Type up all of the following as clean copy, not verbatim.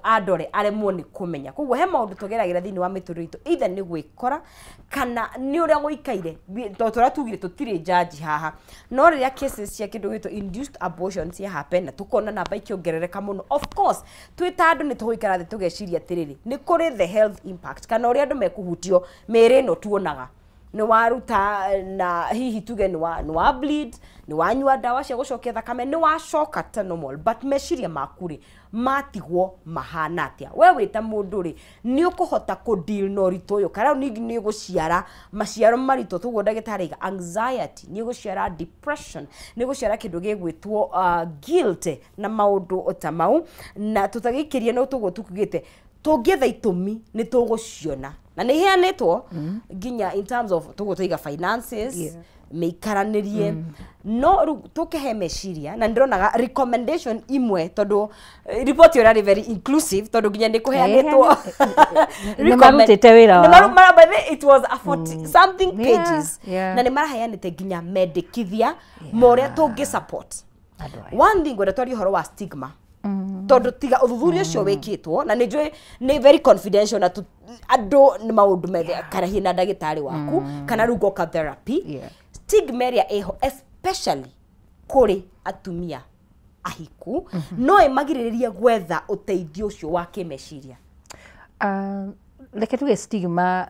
Andore aremwo nĩ kũmenya. Koguo he maũndũ tũgeragĩra thĩinĩ wa mĩtũrĩre itũ, either nĩ gwĩkora kana nĩ ũrĩa gũikaire. Tondũ tũrĩa tugire tũtirĩ jaji haha, no rĩrĩa cases cia kĩndũ gĩtwo induced abortion cia happen na tũkona namba ikĩongerereka mũno, of course twĩ ta andũ nĩ tũgũikara thĩ tũgeciria atĩrĩrĩ, nĩ kũrĩ the health impact kana ũrĩa andũ mekũhutio mĩĩrĩ ĩno tuonaga nĩ waruta na hihi tuge nĩ wa bleed, nĩ wanyua ndawa cia gũcokia thakame, nĩ wacoka ta normal, but meciria maku rĩ, matigwo mahana atĩa? We wĩ ta mũndũ rĩ, nĩ ũkũhota kũ deal na ũritũ ũyũ, kana rĩu ningĩ nĩ ũgũciara maciaro maritũ? Tũguo ndagĩtarĩ aiga anxiety, nĩ ũgũciara depression, nĩ ũgũciara kĩndũ gĩgwĩtwo guilt na maũndũ ta mau. Na tũtagĩikĩrie no tũguo tukugĩte, tũngĩetha itũmi nĩ tũgũciona na nĩ iheanĩtwo nginya in terms of tũguo tũiga finances, mĩikaranĩrie. No rĩu tũkĩhe meciria na ndĩronaga recommendation imwe, tondũ report ĩyo ĩrarĩ very inclusive, tondũ nginya nĩ kũheanĩtwo. Nĩ marutĩte wĩra Nĩ wao. By the way, it was a 40 something pages na nĩ maraheanĩte nginya mendekithia ma ũrĩa tũngĩ support. Andũ aya. One thing ngwenda twarie ũhoro wa stigma, tondũ tiga ũthuthuria ũcio wĩkĩtwo na nĩ njũĩ nĩ very confidential na andũ nĩ maũndũ methe kana hihi na ndagĩtarĩ waku kana rĩu ngoka therapy. Stigma ĩrĩa ĩho, especially kũrĩ atumia ahiku, no ĩmagirĩrĩrie gwetha ũteithio ũcio wa kĩmeciria. Reke tuge stigma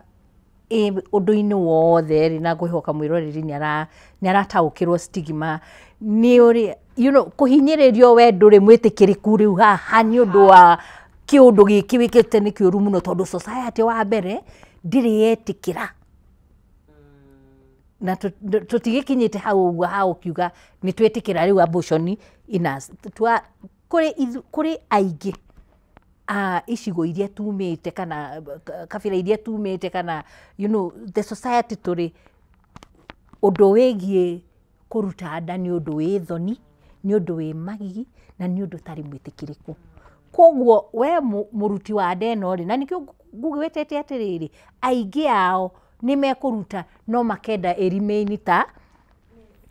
ĩ ũndũ-inĩ wothe rĩ, na ngwĩhoka mwĩroreri nĩ arataũkĩrwo stigma nĩ ũrĩa kũhinyĩrĩrio, we ndũrĩ mwĩtĩkĩrĩku rĩu haha nĩ ũndũ wa kĩũndũ gĩkĩ wĩkĩte nĩ kĩũru mũno, tondũ society wa mbere ndĩrĩ yetĩkĩra na tũtigĩkinyĩte hau ũguo ha ũkiuga nĩ twĩtĩkĩra rĩu abortion ina kũrĩ aingĩ a icigo iria tumĩte kana kabira iria tumĩte kana the society tũrĩ, ũndũ wĩgiĩ kũruta nda nĩ ũndũ wĩ thoni, nĩ ũndũ wĩ magigi na nĩ ũndũ ũtarĩ mwĩtĩkĩrĩku. Koguo we mũruti wa nda ĩno rĩ, na nĩkĩo ngugwĩtĩte atĩrĩrĩ, aingĩ ao nĩ mekũruta no makenda ĩremain ta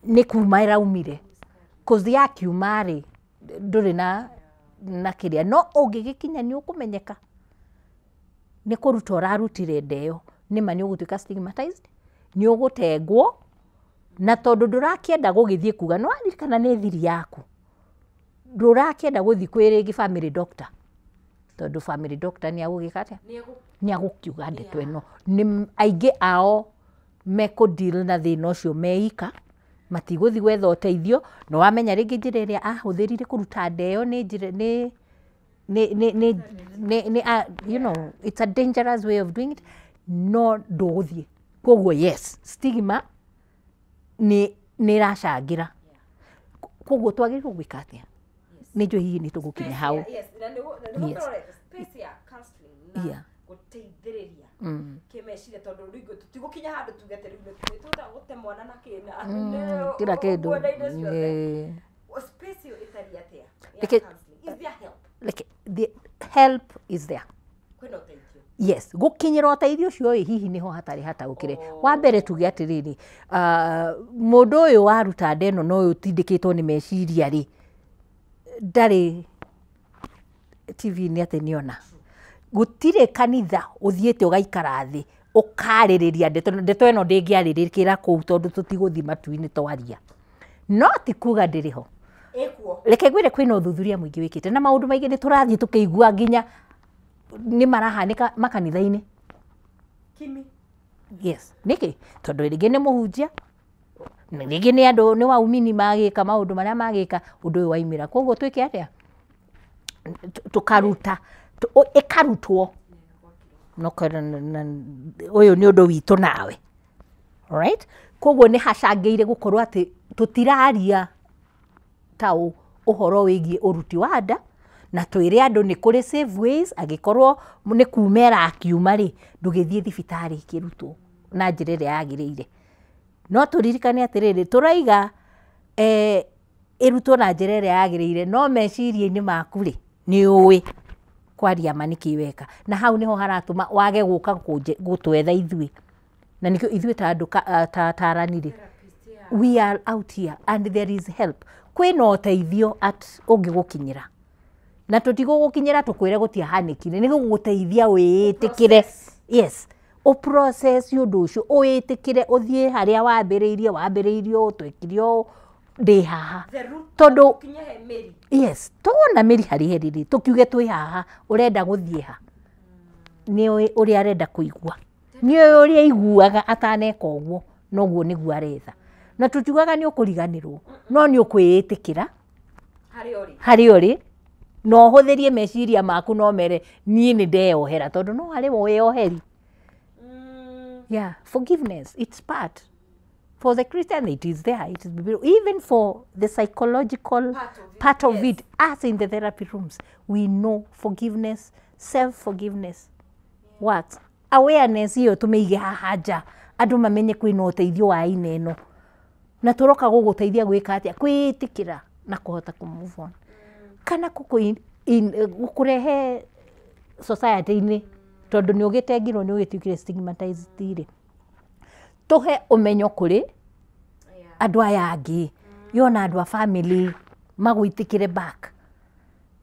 nĩ kuma ĩraumire, cause yakiuma rĩ, ndũrĩ na kĩrĩa, no ũngĩgĩkinya nĩ ũkũmenyeka nĩ kũruta ũrarutire nda ĩyo, nĩma nĩ ũgũtuĩka stigmatized, nĩ ũgũtengwo, na tondũ ndũrakĩenda gũgĩthiĩ kuga nĩ waririkana nĩ thiri yaku, ndũrakĩenda gũthiĩ kwĩ rĩngĩ family doctor, tondũ family doctor nĩ agũgĩka atĩa? Nĩ agũkiuga ndeto ĩno. Nĩ aingĩ ao mekũ deal na thĩna ũcio meika, matigũthiĩ gwetha ũteithio. Na wamenya rĩngĩ njĩra ĩrĩa ahũthĩrire kũruta nda ĩyo nĩ njĩra nĩ it's a dangerous way of doing it, no ndũgũthiĩ. Koguo yes, stigma nĩ ĩracangĩra. Koguo twagĩrĩirwo gwĩka atĩa? Nĩ njũĩ hihi nĩ tũgũkinya hau. Yes, na nĩguo tũrorete space ya counseling na gũteithĩrĩria kĩmeciria, tondũ rĩu tũtigũkinya handũ tuge atĩ rĩu nĩ tũhota gũte mwana na kĩna kila kĩndũ. Kuona indo ciothe. Space ĩyo ĩtariĩ atĩa ya counseling? Is there help? Like, the help is there. Kwĩna ũteithio? Yes, gũkinyĩra ũteithio ũcio ĩ, hihi nĩho hatarĩ hataũkĩre. Wa mbere tuge atĩrĩrĩ, mũndũ ũyũ waruta nda ĩno na ũyũ ũtindĩkĩtwo nĩ meciria rĩ, ndarĩ TV-inĩ atĩ nĩona gũtirĩ kanitha ũthiĩte ũgaikara thĩ ũkarĩrĩria ndeto. Ndeto ĩno ndĩngĩarĩrĩkĩra kũu, tondũ tũtigũthiĩ matu-inĩ twaria, no ti kuga ndĩrĩ ho. Ĩkuo. Reke ngwĩre, kwĩna ũthuthuria mũingĩ wĩkĩte na maũndũ maingĩ nĩ tũrathiĩ tũkĩigua nginya nĩ marahanĩka makanitha-inĩ. Kimi. Yes, nĩkĩ? Tondũ rĩngĩ nĩ mũhunjia, rĩngĩ nĩ andũ nĩ waumini magĩka maũndũ marĩa magĩka, ũndũ ũyũ waimĩra. Koguo twĩke atĩa? Tũkaruta ĩkarutwo no ũyũ nĩ ũndũ witũ nawe. Alright, koguo nĩ hacangĩire gũkorwo atĩ tũtiraria ta ũhoro wĩgiĩ ũruti wa nda, na twĩre andũ nĩ kũrĩ safe ways. Angĩkorwo nĩ kuma ĩrakiuma rĩ, ndũgĩthiĩ thibitarĩ ĩkĩrutwo na njĩra ĩrĩa yagĩrĩire. No tũririkane atĩrĩrĩ, tũraiga ĩrutwo na njĩra ĩrĩa yagĩrĩire, no meciria-inĩ maku rĩ, nĩ ũĩ kwaria ma nĩkĩ weka, na hau nĩho haratũma wage gũka gũtwetha ithuĩ. Na nĩkĩo ithuĩ ta andũ ta atarani rĩ, we are out here and there is help, kwĩna ũteithio at ũngĩgũkinyĩra. Na tũtigũgũkinyĩra tũkwĩre gũtiahanĩkire, nĩ gũgũteithia wĩĩtĩkĩre. Yes, ũprocess ũndũ ũcio, ũwĩtĩkĩre, ũthiĩ harĩa wambĩrĩirie, wambĩrĩirie ũũ, twekire ũũ, ndĩ haha. Tondũ yes, tuona mĩri harĩ herĩrĩ, tũkiuge twĩ haha, ũrenda gũthiĩ ha? Nĩ ũrĩa arenda kũigua, nĩ ũrĩa aiguaga ataneka ũguo, noguo nĩguo aretha. Na tũtiugaga nĩ ũkũriganĩrwo, no nĩ ũkwĩĩtĩkĩra harĩa ũrĩ, na ũhũthĩrie meciria maku no mere niĩ nĩ ndeyohera, tondũ no harĩ wĩyoheri. Yeah, forgiveness, it's part. For the Christian, it is there. It is even for the psychological part of it. Us in the therapy rooms, we know forgiveness, self-forgiveness works. Awareness iyo tumeige haha nja, andũ mamenye kwĩna ũteithio wa aina ĩno, na tũroka gũgũteithia gwĩka atĩa, kwĩĩtĩkĩra na kũhota kũ move on, kana gũkũrehe society-inĩ, tondũ nĩ ũgĩtengirwo, nĩ ũgĩtuĩkire stigmatized rĩ, tũhe ũmenyo kũrĩ andũ aya angĩ, yona andũ a family magwĩtĩkĩre back.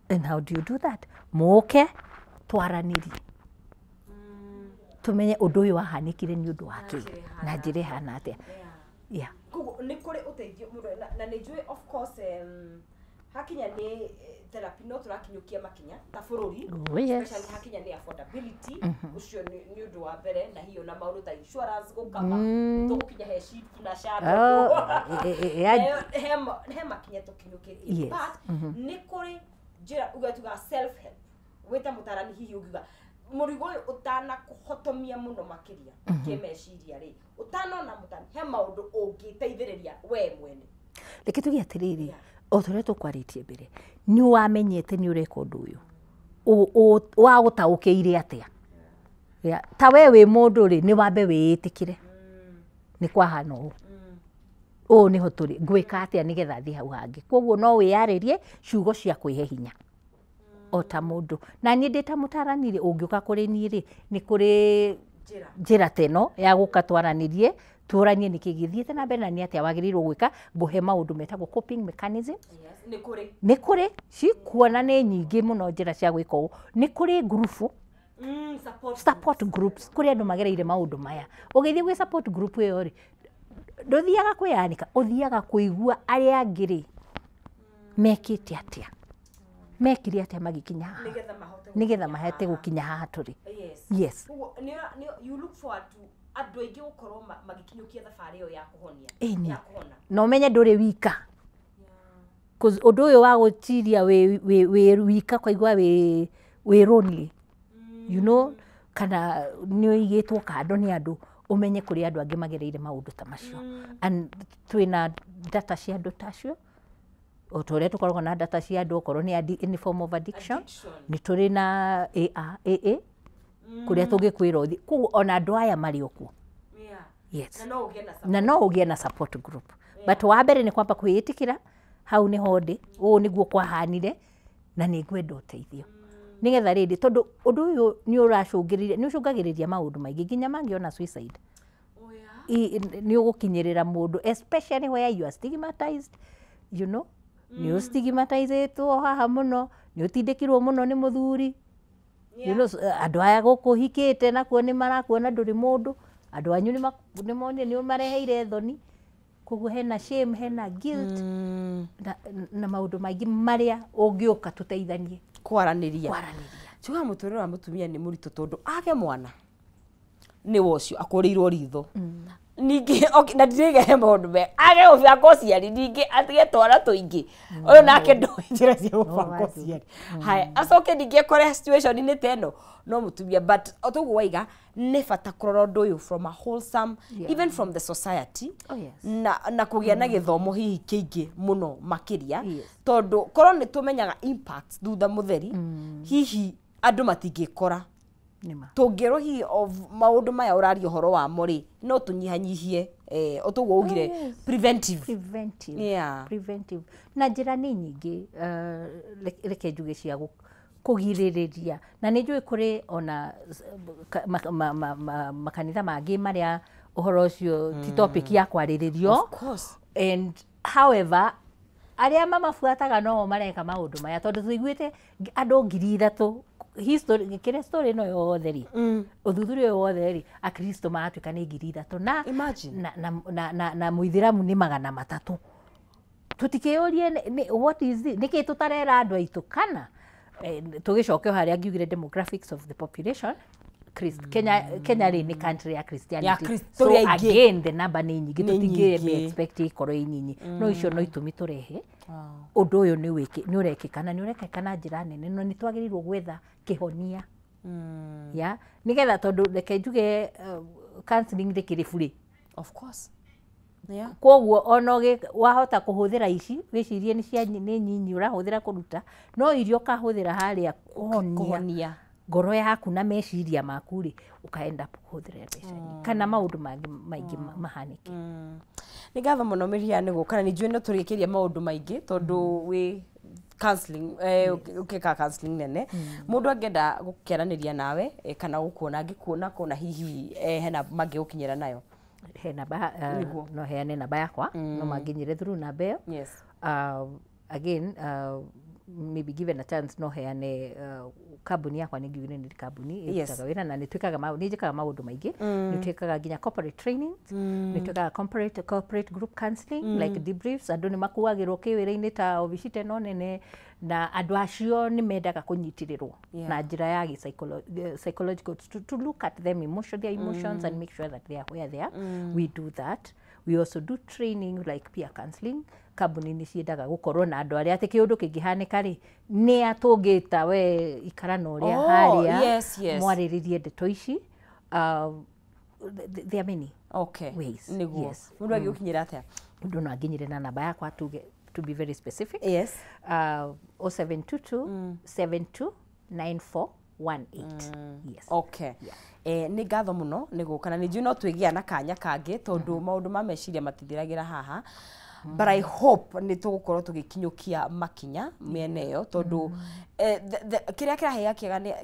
And how do you do that? Mũke twaranĩrie, tumenye ũndũ ũyũ wahanĩkire nĩ ũndũ wa kĩ na njĩra ĩhana atĩa. Yeah. Koguo nĩ kũrĩ ũteithio mũno, na nĩ njũĩ of course, hakinya nĩ therapy no tũrakinyũkia makinya ta bũrũri. Oh, yes. Especially hakinya nĩ affordability, ũcio nĩ ũndũ wa mbere, na hiyo na maũndũ ta insurance gũkama, tũgũkinya he SHIF na SHA, he makinya tũkinyũkĩtie. Yes. But nĩ kũrĩ njĩra uga tuga self help, wĩta mũtarani hihi ũngiuga mũrigo ũyũ ũtanakũhotomia mũno makĩria kĩmeciria rĩ, ũtanona mũtani, he maũndũ ũngĩteithĩrĩria we mwene? Reke tuge atĩrĩrĩ, o ta ũrĩa tũkwarĩtie mbere, nĩ wamenyete nĩ ũreka ũndũ ũyũ, wagũtaũkĩire atĩa? Ta we wĩ mũndũ rĩ, nĩ wambe wĩĩtĩkĩre nĩ kwahana ũũ, ũũ nĩho tũrĩ, ngwĩka atĩa nĩgetha thiĩ hau hangĩ. Koguo no wĩyarĩrie ciugo cia kwĩhe hinya o ta mũndũ. Na niĩ ndĩ ta mũtarani rĩ, ũngĩũka kũrĩ niĩ rĩ, nĩ kũrĩ njĩra ta ĩno ya gũka twaranĩrie, tũranie nĩkĩ gĩthiĩte na mbere na nĩ atĩa wagĩrĩirwo gwĩka. Ngũhe maũndũ metagwo coping mechanism. Nĩ kũrĩ cikuona nĩ nyingĩ mũno njĩra cia gwĩka ũũ. Nĩ kũrĩ ngurubu, support groups, kũrĩ andũ magereire maũndũ maya. Ũgĩthiĩ gwĩ support group ĩyo rĩ, ndũthiaga kwĩyanĩka, ũthiaga kũigua arĩa angĩ rĩ mekĩte atĩa, mekire atĩa magĩkinya haha, nĩgetha mahote gũkinya haha tũrĩ. Yes. You look forward to andũ aingĩ gũkorwo magĩkinyũkia thabarĩ ĩyo ya kũhonia, ya kũhona. Na ũmenye ndũrĩ wika. Ũndũ ũyũ wa gwĩciria wĩ wika, kũigua wĩ lonely, you know, kana nĩ ũigĩtwo kando nĩ andũ, ũmenye kũrĩ andũ angĩ magereire maũndũ ta macio. And twĩna data cia andũ ta acio, o ta ũrĩa tũkoragwo na data cia andũ okorwo nĩ any form of addiction, nĩ tũrĩ na AA kũrĩa tũngĩkwĩra ũthiĩ. Koguo ona andũ aya marĩ o kuo. Yes. Na no ũgĩe na support group. But wa mbere nĩ kwamba kwĩĩtĩkĩra, hau nĩho ndĩ, ũũ nĩguo kwahanire, na nĩ ngwenda ũteithio. Nĩgetha rĩndĩ, tondũ ũndũ ũyũ nĩ ũracũngĩrĩria, nĩ ũcũngagĩrĩria maũndũ maingĩ nginya mangĩona suicide. Nĩ ũgũkinyĩrĩra mũndũ, especially where you are stigmatized, you know, nĩ ũstigmatizĩtwo haha mũno, nĩ ũtindĩkirwo mũno nĩ mũthuri. You know, andũ aya gũkũ ũhikĩte nakuo nĩ marakuona ndũrĩ mũndũ, andũ anyu nĩ monire nĩ ũmareheire thoni. Koguo hena shame, hena guilt, na maũndũ maingĩ marĩa ũngĩũka tũteithanie kwaranĩria. Tuga mũtũrĩre wa mũtumia nĩ mũritũ tondũ age mwana nĩ wocio akũrĩirwo ritho, ningĩ na ndirĩge he maũndũ me age gũbanga ũciari, ningĩ atige twana tũingĩ, ũyũ nake ndoĩ njĩra cia gũbanga ũciari. Haya, acoke ningĩ akore situation-inĩ ta ĩno no mũtumia. But o toguo waiga, nĩ bata kũrora ũndũ ũyũ from a wholesome, even from the society, na kũgĩa na gĩthomo hihi kĩingĩ mũno makĩria, tondũ korwo nĩ tũmenyaga impact thutha mũtheri, hihi andũ matingĩkora. Tũngĩrwo hihi of maũndũ maya ũraria ũhoro wamo rĩ, no tũnyihanyihie, o toguo ugire, preventive. Yeah. Preventive. Na njĩra nĩ nyingĩ, reke njuge cia kũgirĩrĩria. Na nĩ njũĩ kũrĩ ona makanitha mangĩ marĩa ũhoro ũcio ti topic ya kwarĩrĩrio. Of course. And however, Arĩa mamabuataga no mareka maũndũ maya tondũ tũiguĩte andũ 3,000 history kĩrĩa story ĩno yothe rĩ, ũthuthuria ũyũ wothe rĩ, akristo maratuĩka nĩ 3,000 na Imagine. na mũithĩramu nĩ 300. Tũtikĩũrie what is it, nĩkĩ tũtarera andũ aitũ kana tũgĩcoke harĩa ngiugire demographics of the population. Kenya rĩ nĩ country ya Christianity, so again the number nĩ nyingĩ, tũtingĩ expect ikorwo ĩ nyinyi, no icio no itũmi tũrehe ũndũ ũyũ nĩ ũrekĩka na nĩ ũrekĩka na njĩra nene, no nĩ twagĩrĩirwo gwetha kĩhonia ya nĩgetha, tondũ reke njuge counseling ndĩkĩrĩ bure. Of course. Yeah. Koguo ona wahota kũhũthĩra ici wĩcirie nĩ cia nĩ nyinyi ũrahũthĩra kũruta, no iria ũkahũthĩra harĩa kũhonia ngoro yaku na meciria maku rĩ, ũkaenda kũhũthĩra mbeca nyingĩ kana maũndũ mangĩ maingĩ mahanĩke. Nĩ ngatho mũno Miriam nĩ gũka, na nĩ njũĩ no tũrĩkĩria maũndũ maingĩ tondũ wĩ counseling, ũkĩka counseling nene. Mũndũ angĩenda gũkĩaranĩria nawe kana gũkuona, angĩkuona kũna hihi hena mangĩgũkinyĩra nayo? He namba, no heane namba yakwa, no manginyire through namba ĩyo. Yes. Again, maybe given a chance, no heane kambuni yakwa, nĩ ngiugire nĩ kambuni ĩrutaga wĩra na nĩ twĩkaga nĩ njĩkaga maũndũ maingĩ. Nĩ twĩkaga nginya corporate trainings, nĩ twĩkaga corporate group counseling, like debriefs, andũ nĩ makuagĩrwo kĩwĩra-inĩ ta obici ta ĩno nene, na andũ acio nĩ mendaga kũnyitĩrĩrwo na njĩra ya psychological, to look at them emotion, their emotions and make sure that they are where they are. We do that. We also do training like peer counseling. Kambuni nĩ ciendaga gũkorwo na andũ arĩa atĩ kĩũndũ kĩngĩhanĩka rĩ, nĩ atũngĩta we ikara na ũrĩa harĩa mwarĩrĩrie ndeto ici. There are many ways. Nĩguo. Mũndũ angĩgũkinyĩra atĩa? Mũndũ no anginyĩre na namba yakwa, to be very specific. Yes. 0722 729418. Yes. Okay. Nĩ ngatho mũno nĩ gũka, na nĩ njũĩ no twĩgĩa na kanya kangĩ tondũ maũndũ ma meciria matithiragĩra haha. But I hope nĩ tũgũkorwo tũgĩkinyũkia makinya mĩena ĩyo tondũ kĩrĩa kĩraheia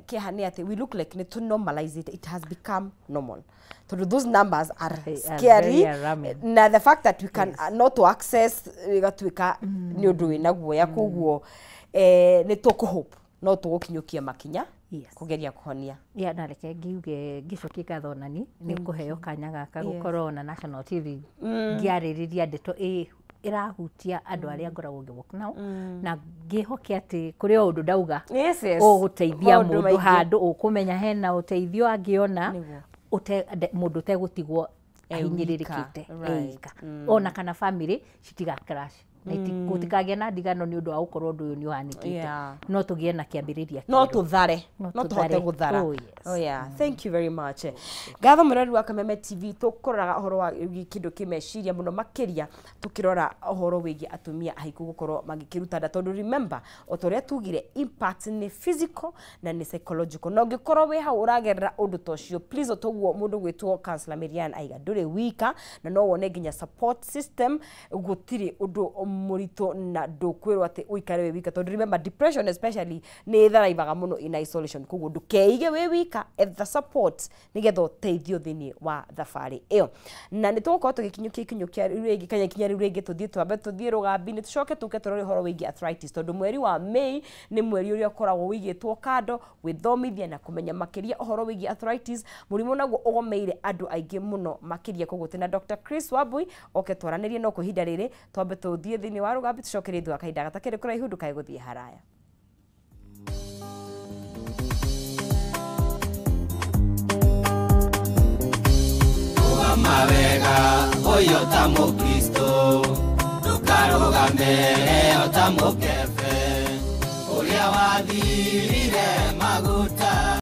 kĩeha nĩ atĩ we look like nĩ tũ normalize it, it has become normal tondũ those numbers are scary, na the fact that we can not to access ĩgatuĩka nĩ ũndũ wĩna guoya. Koguo nĩ tũkũhope no tũgũkinyũkia makinya kũgeria kũhonia. Ya, na reke ngiuge ngĩcokie ngatho nani nĩ kũheo kanya gaka gũkorwo na National TV ngĩarĩrĩria ndeto ĩrahutia andũ arĩa ngoragwo ngĩwork nao, na ngĩhoke atĩ kũrĩ o ũndũ ndauga ũgũteithia mũndũ handũ ũkũmenya hena ũteithio angĩona mũndũ ũtegũtigwo ahinyĩrĩrĩkĩte eika, ona kana family citiga crash na gũtikagĩa na ndigano nĩ ũndũ wa gũkorwo ũndũ ũyũ nĩ ũhanĩkĩte. No tũgĩe na kĩambĩrĩria, no tũthare, no tũhote gũthara. Oh yeah, thank you very much. Ngatho mũrori wa Kameme TV, tũkũroraga ũhoro wa kĩndũ kĩmeciria mũno makĩria tũkĩrora ũhoro wĩgiĩ atumia ahiku gũkorwo magĩkĩruta nda, tondũ remember o ta ũrĩa tugire impact nĩ physical na nĩ psychological, na ũngĩkorwo wĩ hau ũragerera ũndũ ta ũcio, please o toguo mũndũ gwĩtwo counselor Miriam aiga ndũrĩ wika, na no wone nginya support system, gũtirĩ ũndũ mũritũ na ndũkwĩrwo atĩ ũikare wĩ wika, tondũ remember depression especially nĩ ĩtharaivaga mũno in isolation. Koguo ndũkeige wĩ wika, etha support nĩgetha ũteithio thĩinĩ wa thabarĩ ĩyo. Na nĩ tũgũkorwo tũgĩkinyũkia ikinyũkia rĩu rĩngĩ kana ikinya rĩu rĩngĩ, tũthiĩ twambe tũthiĩ rũgambi-inĩ, tũcoke tũke tũrore ũhoro wĩgiĩ arthritis, tondũ mweri wa May nĩ mweri ũrĩa ũkoragwo wĩigĩtwo kando gwĩthomithia na kũmenya makĩria ũhoro wĩgiĩ arthritis, mũrimũ naguo ũgomeire andũ aingĩ mũno makĩria. Koguo twĩna Dr. Chris Wambui oke twaranĩrie, no kwa ihinda rĩrĩ twambe tũthiĩ thĩinĩ wa rũgambi, tũcoke thutha wa kahinda gatakĩrĩ kũraihu, ndũkae gũthiĩ haraya. Mawega ũyũ ta mũkristo, ndũkarũgame o ta mũkebe ũrĩa wathire.